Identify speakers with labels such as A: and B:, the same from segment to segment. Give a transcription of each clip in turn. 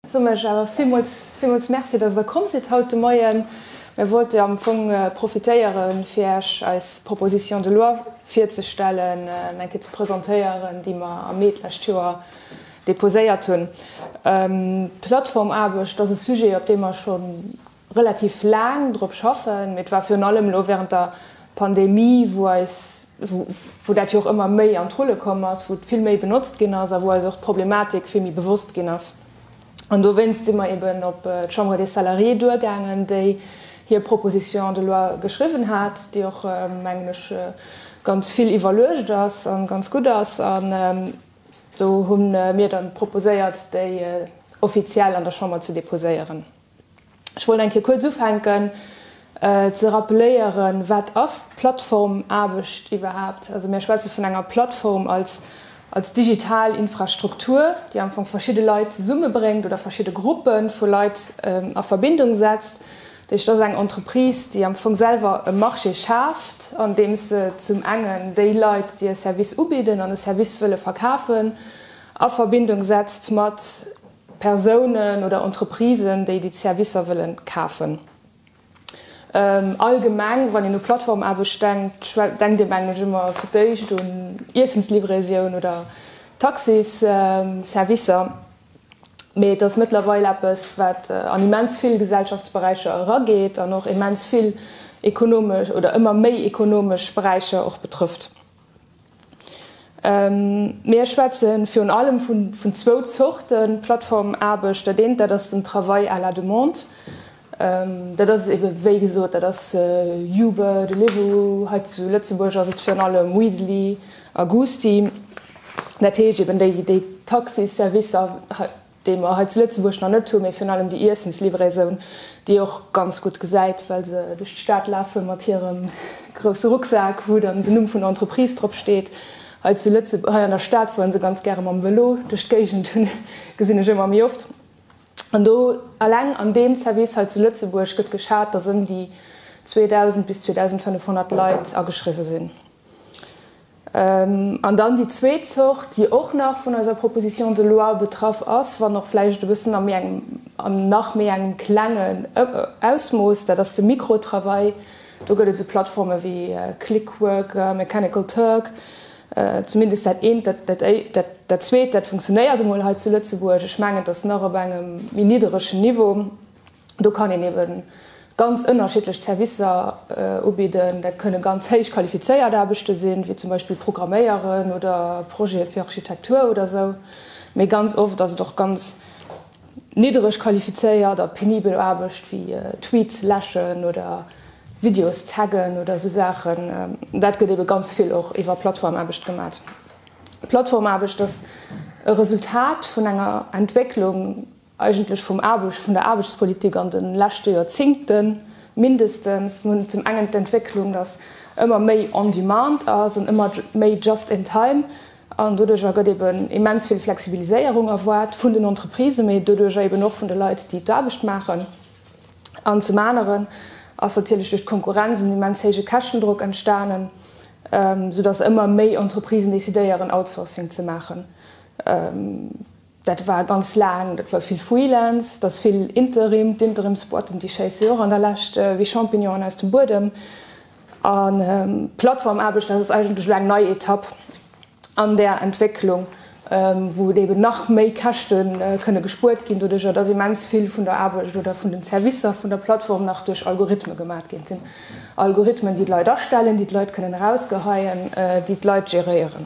A: Soen ech awer villmools, villmools Merci, dass Der komm sidd haut de Moien. Mir wollte am Fong profitéieren, fir Iech eis Proposition de loi virzestellen, eng Kéier ze presentéieren, déi mer am Mee d'lescht Joer deposéiert hunn. D'Plattformaarbecht ass e Sujet, op deem mer scho relativ laang drop schaffen, mee et war virun allem elo während der Pandemie, wou eis, wou dat jo och ëmmer méi an d'Rulle komm ass, wou et vill méi benotzt ginn ass a wou eis och d'Problematik vill méi bewosst ginn ass. An dowéinst si mer eben op d'Chambre des Salariés duergaangen, déi hir Proposition de loi geschriwwen hat, déi och, mengen ech, ganz vill iwwerluecht ass a ganz gutt ass. An do hu mir dann proposéiert, déi offiziell an der Chamber ze deposéieren. Ech wollt eng Kéier kuerz ufänken ze rappeléieren, wat ass d'Plattformaarbecht iwwerhaapt? Also mir schwätze vun enger Plattform als als digital Infrastruktur, déi am Fong verschidde Leit zesummebréngt oder verschidde Gruppe vu Leit a Verbindung setzt. Dat heescht, et ass eng Entreprise, déi am Fong selwer e Marché schaaft, andeems se zum engen déi Leit, déi e Service ubidden an e Service wëlle verkafen, a Verbindung setzt mat Persounen oder Entreprisen, déi déi Servicer wëllen kafen. Allgemeng, wann een u Plattformaarbecht denkt, denkt ee mengen ech ëmmer fir d'éischt un Iessenslivraison oder Taxisservicer. Mee et ass mëttlerweil eppes, wat an immens vill Gesellschaftsberäicher erageet an och immens vill ekonomesch oder ëmmer méi ekonomesch Beräicher och betrëfft. Mir schwätze virun allem vun zwou Zorte Plattformaarbecht. Dat eent, dat ass den Travail à la demande. Dat ass ebe wéi gesot, dat ass Uber, Deliveroo, hei zu Lëtzebuerg ass et virun allem Weedly a Goosty. Dat heescht eben déi Taxisservicer, déi mer hei zu Lëtzebuerg nach net hunn, mee virun allem déi Iessenslivraison, déi och ganz gutt gesäit, well se duerch d'Stad lafe mat hirem grousse Rucksak, wou dann den Numm vun der Entreprise drop steet. Hei zu Lëtze hei an der Stad fuere se ganz gäre mam Vëlo duerch d'Géigend, hunn gesinn ech ëmmer méi oft. An do eleng an deem Service hei zu Lëtzebuerg gëtt geschat, datt ëm déi 2.000 bis 2.500 Leit ageschriwwe sinn. An dann déi zweet Zort, déi och nach vun eiser Proposition de loi betraff ass, wann och vläicht e bëssen a méi engem, an nach méi engem klengen Ausmooss, dat ass de Microtravail. Do gëtt et esou Plattforme wéi Clickworker, Mechanical Turk, zumindest dat eent. Dat zweet, dat funktionéiert emol hei zu Lëtzebuerg. Ech mengen, et ass nach op engem méi nidderegen Niveau. Do kann een ebe ganz ënnerschiddlech Servicer ubidden. Dat kënne ganz héich qualifizéiert Aarbechte sinn, wéi zum Beispill Programméieren oder Projete fir Architektur oder esou. Mee ganz oft ass et och ganz niddereg qualifizéiert a penibel Aarbecht, wéi Tweets läschen oder Videos taggen oder esou Saachen. Dat gëtt ebe ganz vill och iwwer Plattformaarbecht gemat. Plattformaarbecht ass e Resultat vun enger Entwécklung, eigentlech vum Aarbecht, vun der Aarbechtspolitik an de leschte Joerzingte mindestens. Mir hunn zum engen d'Entwécklung, datt ëmmer méi on demand ass an ëmmer méi just in time an doduerjer gëtt eben immens vill Flexibiliséierung erwaart vun den Entreprisen, mee doduerjer eben och vun de Leit, déi d'Aarbecht maachen. An zum aneren ass natierlech duerch d'Konkurrenz en immens héije Käschtendrock entstanen, soudatt ëmmer méi Entreprisen decidéieren, Outsourcing ze maachen. Dat war ganz laang, dat war vill Freelance, dat ass vill Interim, d'Interimsboîten, déi schéisse jo och an der Lescht wéi Champignonen aus dem Buedem. A Plattformaarbecht, dat ass eigentlech elo eng nei Etapp an där Entwécklung, wou et eben nach méi Käschte kënne gespuert ginn, doduercher dass immens vill vun der Aarbecht oder vun den Servicer vun der Plattform nach duerch Algorithme gemaat ginn. Et sinn Algorithmen, déi d'Leit astellen, déi d'Leit kënnen erausgeheien, déi d'Leit geréieren.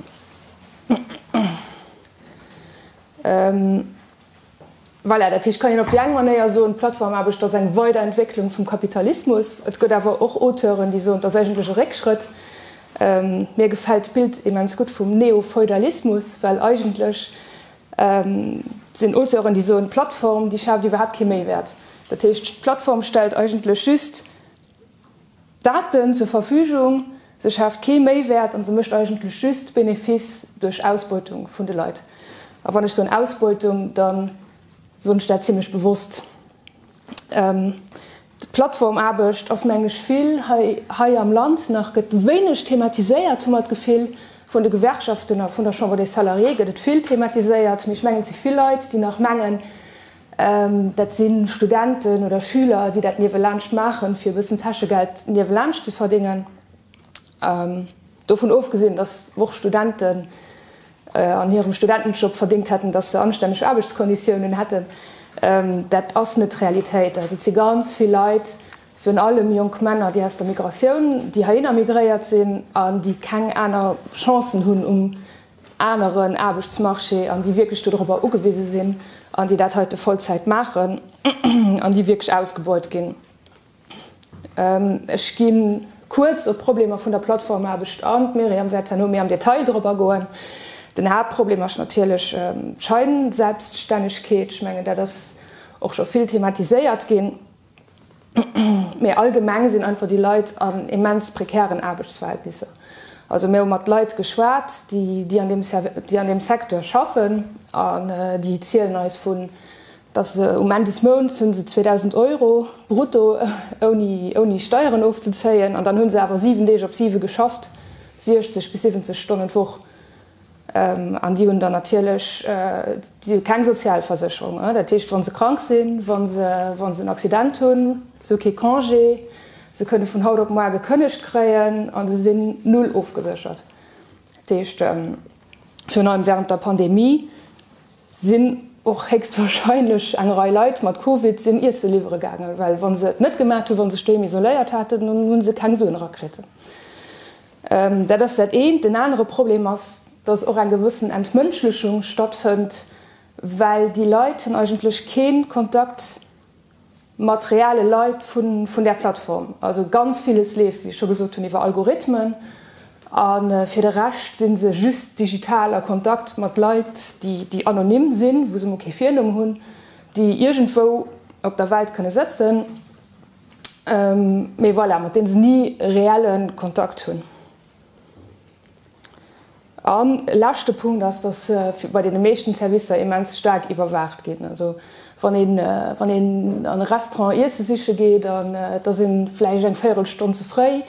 A: Voilà, dat heescht, kann een op déi eng Manéier soen, d'Plattformaarbecht ass eng Weiderentwécklung vum Kapitalismus. Et gëtt awer och Auteuren, déi soen, et ass eigentlech e Réckschrëtt. Mir gefält d'Bild immens gutt vum Neofeudalismus, well eigentlech sinn Auteuren, déi soen, d'Plattform, déi schaaft iwwerhaapt kee Méiwäert. Dat heescht, d'Plattform stellt eigentlech just Daten zur Verfügung, se schaaft kee Méiwäert an se mécht eigentlech just Benefice duerch Ausbeutung vun de Leit. A wann ech soen Ausbeutung, da soen ech dat zimlech bewosst. D'Plattformaarbecht ass, mengen ech, vill hei hei am Land nach, gëtt wéineg thematiséiert, hu mer d'Gefill. Vun de Gewerkschaften a vun der Chambre des Salariés gëtt et vill thematiséiert, mee ech mengen, et si vill Leit, déi nach mengen. Dat si Studenten oder Schüler, déi dat niewelaanscht maachen, fir e bëssen Täschegeld niewelaanscht ze verdéngen. Dovun ofgesinn, datt och Studenten an hirem Studentenjob verdéngt hätten, datt se anstänneg Aarbechtskonditiounen hätten, dat ass net d'Realitéit. Also et si ganz vill Leit, virun allem jonk Männer, déi aus der Migratioun, déi heihinner migréiert sinn an déi keng aner Chancen hunn um aneren Aarbechtsmarché an déi wierklech dodropper ugewise sinn an déi dat heite Vollzäit maachen an déi wierklech ausgebeut ginn. Ech gi kuerz op d'Problemer vun der Plattformaarbecht an. D'Myriam wäert herno méi am Detail drop agoen. Den Haaptproblem ass natierlech d'Scheinselbststännegkeet. Ech mengen, dat ass och scho vill thematiséiert ginn. Mee allgemeng sinn einfach déi Leit an immens prekären Aarbechtsverhältnisser. Also mir hu mat Leit geschwat, déi an deem Secteur schaffen an déi zielen eis vun, dass se um Enn des Mounts hu se 2.000 Euro brutto ouni Steieren ofzezéien an dann hu se awer 7 Deeg op 7 geschafft, 60 bis 70 Stonnen d'Woch. An déi hunn dann natierlech déi hu keng Sozialversécherung. Dat heescht, wa se krank sinn, wa se, wa se en Accident hunn, se hu kee Congé, se kënne vun haut op muar gekënnegt kréien a se sinn null ofgeséchert. Dat heescht, virun allem wärend der Pandemie sinn och héchstwahrscheinlech eng Rei Leit mat Covid sinn Iesse liwwere gaangen, well wa se et net gemaat hunn, wa se sech doheem isoléiert haten, dann hu se keng Suen erakritt. Dat ass dat eent. Den anere Problem ass, dass och eng gewëssen Entmënschlechung stattfënnt, well déi Leit hunn eigentlech kee Kontakt mat reale Leit vun där Plattform. Also ganz villes leeft, wéi ech scho gesot hunn, iwwer Algorithmen a fir de Rescht si se just digital a Kontakt mat Leit, déi anonym sinn, wou se mol kee Virnumm hunn, déi iergendwou op der Welt kënne sëtzen. Mee voilà, mat deenen se ni reelle Kontakt hunn. A leschte Punkt ass, dass bei deene meeschten Servicer immens staark iwwerwaacht ginn. Also wann een, wann een an e Restaurant iesse siche geet an et ass ee vläicht eng Véierelstonn ze fréi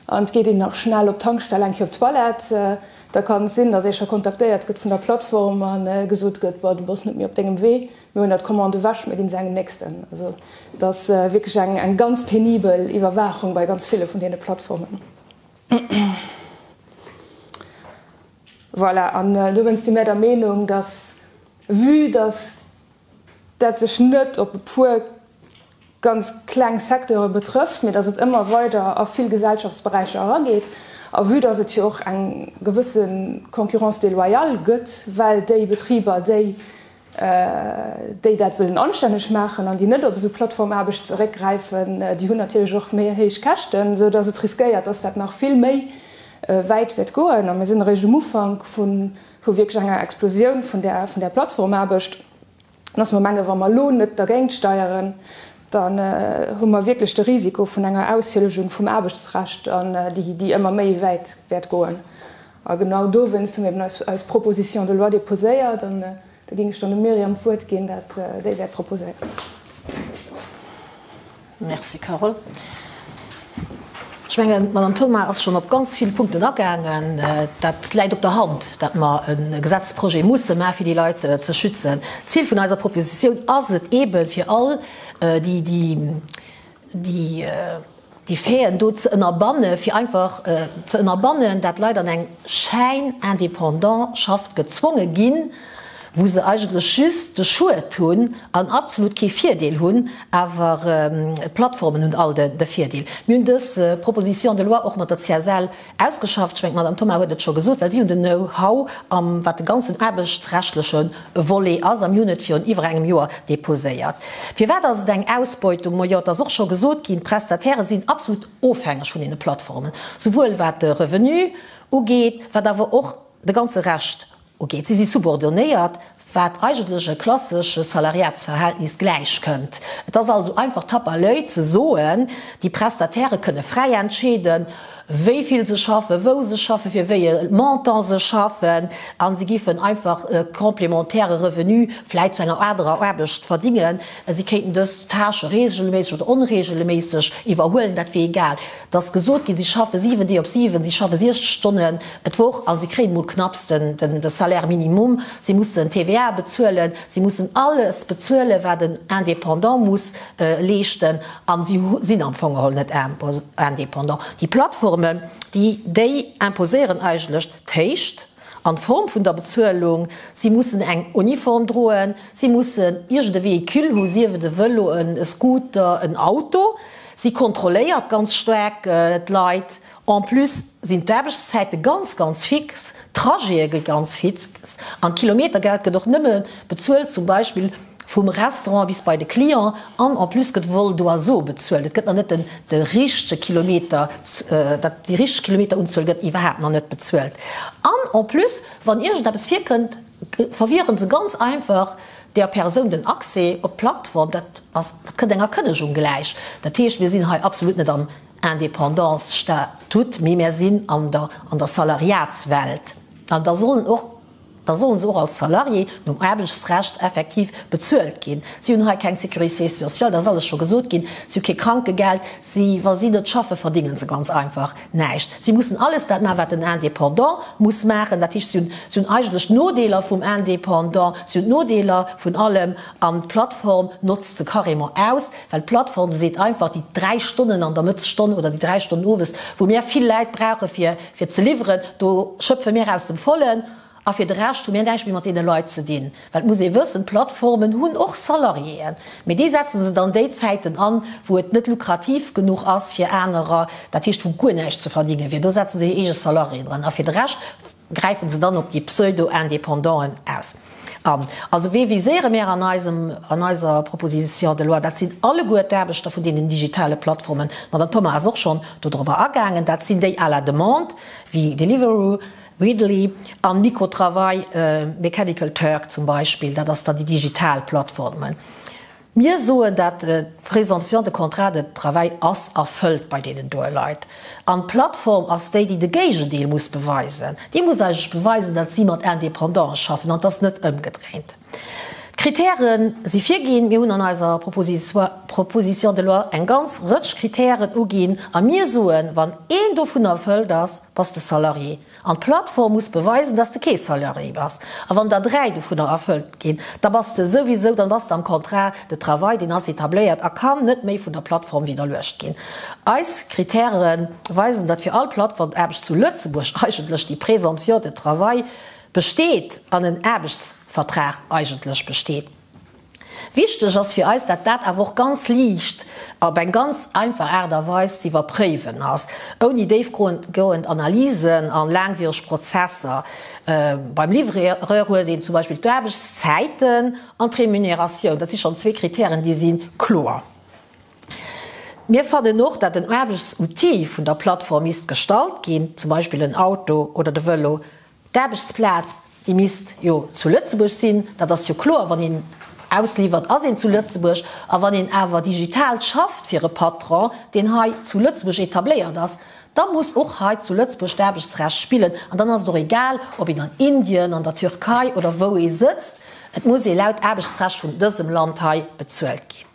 A: an et geet een nach schnell op d'Tankstell eng Kéier op d'Toilette, da kann et sinn, dass ee scho kontaktéiert gëtt vun der Plattform a gesot gëtt, Bon, du bass net méi op dengem Wee. Mir huelen der d'Commande ewech, mir ginn se engem Nächsten. Also et ass wierklech eng eng ganz penibel Iwwerwaachung bei ganz ville vun deene Plattformen. Voilà, an dowéinst si mir der Meenung, dass, vue dass dat sech net op e puer ganz kleng Secteure betrëfft, mee dass et ëmmer weider a vill Gesellschaftsberäicher erageet, a vue dass et jo och eng gewësse Concurrence déloyale gëtt, well déi Betriber, déi déi dat wëllen anstänneg maachen an déi net op esou Plattformaarbecht zeréckgräifen, déi hunn natierlech och méi héich Käschten, esou dass et riskéiert, dass dat nach vill méi wäit wäert goen. A mir sinn eréischt um Ufank vu wierklech enger Explosioun vun där Plattformaarbecht, dass mer mengen, wa mer elo net dergéint steieren, dann hu mer wierklech de Risiko vun enger Aushielegung vum Aarbechtsrecht, an déi ëmmer méi wäit wäert goen. A genau dowéinst hu mir eben eis Proposition de loi déposéiert. An da géing ech dann dem Myriam d'Wuert ginn, dat déi wäert proposéieren.
B: Merci, Carole. Ech mengen, d'Madame Thoma ass schonn op ganz vill Punkten agaangen. Dat läit op der Hand, dat mer e Gesetzprojet musse maachen, fir déi Leit ze schützen. D'Zil vun eiser Propositioun ass et eeben, fir all déi, déi, déi Faiten do ze ënnerbannen, fir einfach ze ënnerbannen, dat Leit an eng Schäin-Indépendantschaft gezwonge ginn, wou se eigentlech just de Schued hunn an absolut kee Virdeel hunn, awer d'Plattformen hunn all de Virdeel. Mir hunn dës Proposition de loi och mat der CSL Ausgeschafft, ech mengen d'Madame Thoma huet et scho gesot, well si hunn den Know-how am wat de ganzen aarbechtsrechtleche Volet ass a mir hunn et virun iwwer engem Joer déposéiert. Firwat ass et eng Ausbeutung? Majo, et ass och scho gesot ginn, d'Prestatairë sinn absolut ofhängeg vun deene Plattformen, souwuel wat de Revenu ugeet, wat awer och de ganze Rescht Ugeet. Si si subordonnéiert, wat eigentlech e klassesche Salariatsverhältnis gläichkënnt. Et ass also einfach Tape à l'oeil ze soen, déi Prestatairë kënne fräi entscheeden. wéi vill se schaffen, wou se schaffen, fir wéi e Montant se schaffen, a se giffen einfach e complémentaire Revenu vläit zu enger anerer Aarbecht verdingen. Si kéinten dës Tâchë regelméisseg oder onregelméisseg iwwerhuelen, dat wier egal. Et ass gesot ginn, si schaffe 7 Deeg op 7, si schaffe 60 Stonnen d'Woch a si kréien emol knapps de Salaire minimum. Si mussen TVA bezuelen, si mussen alles bezuelen, wat en Indépendant muss leeschten a si sinn am Fong geholl net indépendant. Déi Plattformen, déi imposéieren eigentlech d'Héicht an d'Form vun der Bezuelung. Si mussen eng Uniform droen, si mussen iergend e Véhicule hu, sief et e Vëlo, e Scooter, en Auto. Si kontrolléiert ganz staark d'Leit. En plus sinn d'Aarbechtszäite ganz, ganz fix, d'Trajete gi ganz fix an d'Kilometergeld gëtt och nëmme bezuelt zum Beispill vum Restaurant bis bei de Client an en plus gëtt Vol d'oiseau bezuelt. Et gëtt nach net den de richtege Kilometer, dat déi richteg Kilometerunzuel gëtt iwwerhaapt nach net bezuelt. An en plus, wann iergendeppes virkënnt, verwiere se ganz einfach där Persoun den Accès op d'Plattform. Dat ass, dat kënnt enger Kënnegung gläich. Dat heescht, mir sinn hei absolut net am Indépendance-Statut, mee mär sinn an der an der Salariatswelt. An da sollen och da sollen se och als Salarié nom Aarbechtsrecht effektiv bezuelt ginn. Si hunn hei keng Sécurité sociale, dat ass alles scho gesot ginn, si hu kee Krankegeld, si, wa si net schaffen, verdéngen se ganz einfach näischt. Si mussen alles dat maachen, wat den Indépendant muss maachen. Dat heescht, si hunn, si hunn eigentlech d'Nodeeler vum Indépendant, si hunn d'Nodeeler vun allem an d'Plattform notzt se carrément aus, well d'Plattform seet einfach, déi 3 Stonnen an der Mëttesstonn oder déi 3 Stonnen owes, wou mir vill Läit brauche fir, fir ze liwweren, do schöpfe mir aus dem Vollen a fir de Rescht hu mir näischt méi mat deene Leit ze dinn. Well et muss ee wëssen, d'Plattformen hunn och Salariéen, mee déi setze se dann déi Zäiten an, wou et net lukrativ genuch ass fir anerer, dat heescht wou guer näischt ze verdinge wier, do setze se hir eege Salariéen dran a fir de Rescht gräife se dann op déi Pseudo-Independanten aus an. Also wee viséiere mir an eisem, an eiser Proposition de loi? Dat sinn alleguer d'Aarbechter vun deenen digitale Plattformen. D'Madame Thoma ass och schonn dodrobber agaangen. Dat sinn déi à la demande, wéi Deliveroo, Readly an Microtravail, Mechanical Turk zum Beispill. Dat ass dann déi digital Plattformen. Mir soen, dat d'Présomption de contrat de travail ass erfëllt bei deenen doe Leit. An d'Plattform ass déi, déi de Géigendeel muss beweisen. Déi muss eigentlech beweisen, datt si mat Indépendantë schaffen an et ass net ëmgedréint. D'Kritäre si virginn. Mir hunn an eiser Proposition de loi eng ganz Rëtsch Kritären uginn a mir soen, wann een dovunner erfëllt ass, bass de Salarié. An d'Plattform muss beweisen, dass de kee Salarié bass. A wann der 3 dovunner erfëllt ginn, da bass de souwisou, dann bass de am Contrat de travail, deen ass etabléiert a kann net méi vun der Plattform widderluecht ginn. Eis Kritäre weisen, datt fir all Plattformaarbecht zu Lëtzebuerg eigentlech déi Présomption de travail besteet an en Aarbechtsvertrag eigentlech besteet. Wichteg ass fir eis, dat dat awer och ganz liicht op eng ganz einfach Aart a Weis ze iwwerpréiwen ass, ouni déifgoend Analysen a laangwiereg Prozesser. Beim Livreur huet een zum Beispill d'Aarbechtszäiten an d'Remuneratioun. Dat si schonn zwee Kritären, déi si kloer. Mir fannen och, dat en Aarbechtsoutil vun der Plattform misst gestallt ginn, zum Beispill en Auto oder de Vëlo, D'Aarbechtsplaz, déi misst jo zu Lëtzebuerg sinn, dat ass jo kloer, wann een ausliwwert, ass een zu Lëtzebuerg. A wann een awer digital schafft fir e Patron, deen hei zu Lëtzebuerg etabléiert ass, da muss och hei zu Lëtzebuerg d'Aarbechtsrecht spillen. An dann ass et och egal, ob een an Indien, an der Türkei oder wou ee sëtzt, et muss ee laut Aarbechtsrecht vun dësem Land hei bezuelt ginn.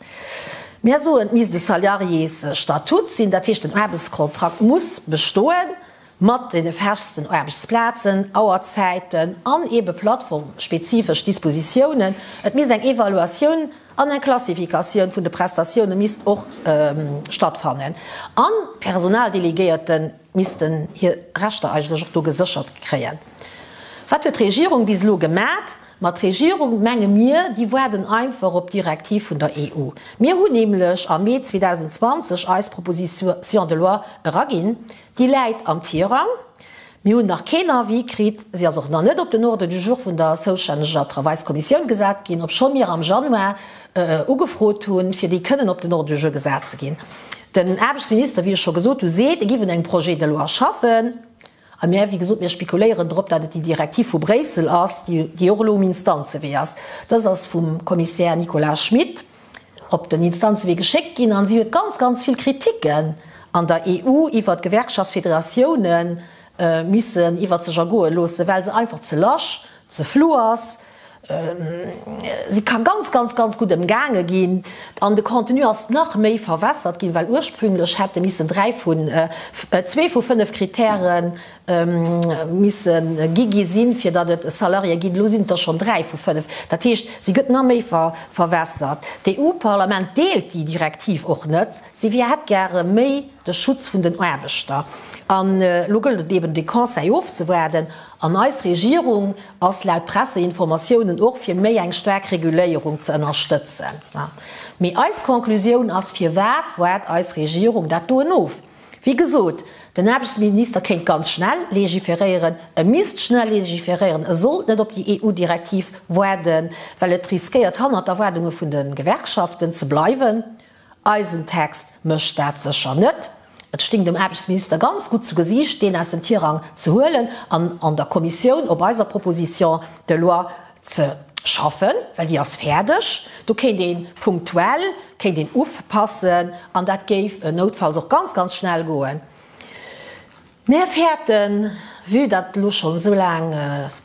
B: Mir soen, et misst e Salariésstatut sinn, dat heescht den Aarbechtskontrakt muss bestoen. Mat deene festen Aarbechtsplazen, Auerzäiten an eebe plattformspezifesch Dispositiounen. Et misst eng Evaluatioun an eng Klassifikatioun vun de Prestatioune misst och stattfannen an d'Personaldelegéierte missten hir Rechter eigentlech och do geséchert kréien. Wat huet d'Regierung bis elo gemat? Ma d'Regierung, menge mir, déi waarden einfach op d'Direktiv vun der EU. Mir hunn nämlech am Mee 2020 eis Proposition de loi eraginn. Déi läit am Tirang. Mir hunn nach keen Avis kritt. Si ass och nach net op den Ordre du jour vun der zoustänneger Travailskommissioun gesat ginn, obscho mir am Januar ugefrot hunn, fir déi kënnen op den Ordre du jour gesat ze ginn. Den Aarbechtsminister, wéi ech scho gesot hu, seet, e giff un engem Projet de loi schaffen. A mir, wéi gesot, mir spekuléieren drop, datt et déi Direktiv vu Bréissel ass, déi och elo um Instanzewee ass. Dës ass vum Kommissär Nicolas Schmit op den Instanzewee geschéckt ginn a si huet ganz, ganz vill Kriticken. an der EU iwwer d'Gewerkschaftsfederatioune missen iwwer sech ergoe loossen, well se einfach ze lasch, ze flou ass. Si ka ganz, ganz, ganz gutt ëmgaange ginn an de Contenu ass nach méi verwässert ginn, well ursprünglech hätte missen dräi vun, zwee vu fënnef Kritäre misse gi gi sinn, fir datt et e Salarié ginn. Elo sinn et der schonn dräi vu fënnef. Dat heescht, si gëtt nach méi verwässert. D'EU-Parlament deelt déi Direktiv och net. Si wier hätt gäre méi de Schutz vun den Aarbechter. An elo gëllt et eben de Conseil ofzewaarden. An eis Regierung ass laut Presseinformatiounen och fir méi eng staark Reguléierung ze ënnerstëtzen. Mee eis Conclusioun ass, Firwat waart eis Regierung dat doen of? Wéi gesot, den Aarbechtsminister kéint ganz schnell legiferéieren, e misst schnell legiferéieren, e sollt net op déi EU-Direktiv waarden, well et riskéiert hannert d'Erwaardunge vun de Gewerkschaften ze bleiwen. Eisen Text mécht dat sécher net. Et sting dem Aarbechtsminister ganz gutt zu Gesiicht, deen aus dem Tirang ze huelen an an der Kommissioun op eiser Proposition de loi ze schaffen, well déi ass fäerdeg. Do kéint ee punktuell, kéint een ufpassen an dat géif noutfalls och ganz, ganz schnell goen. Mär fäerten, vue datt elo schonn esou laang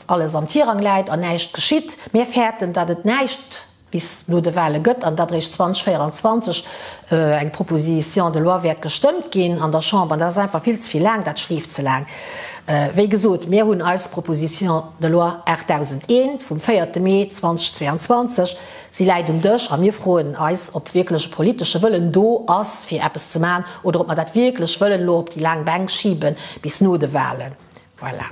B: alles am Tirang läit an näischt geschitt, mär fäerten, datt et näischt bis no de Wahle gëtt an datt eréischt 2024 eng Proposition de loi wäert gestëmmt ginn an der Chamber. An dat ass einfach vill ze vill laang, dat schleeft ze laang. Wéi gesot, mir hunn eis Proposition de loi 8001 vum véierte Mee 2022, si läit um Dësch a mir froen eis, ob wierklech e politesche Wëllen do ass, fir eppes ze maachen, oder ob mer dat wierklech wëllen elo op déi laang Bänk schibe bis no de Wahlen. Voilà.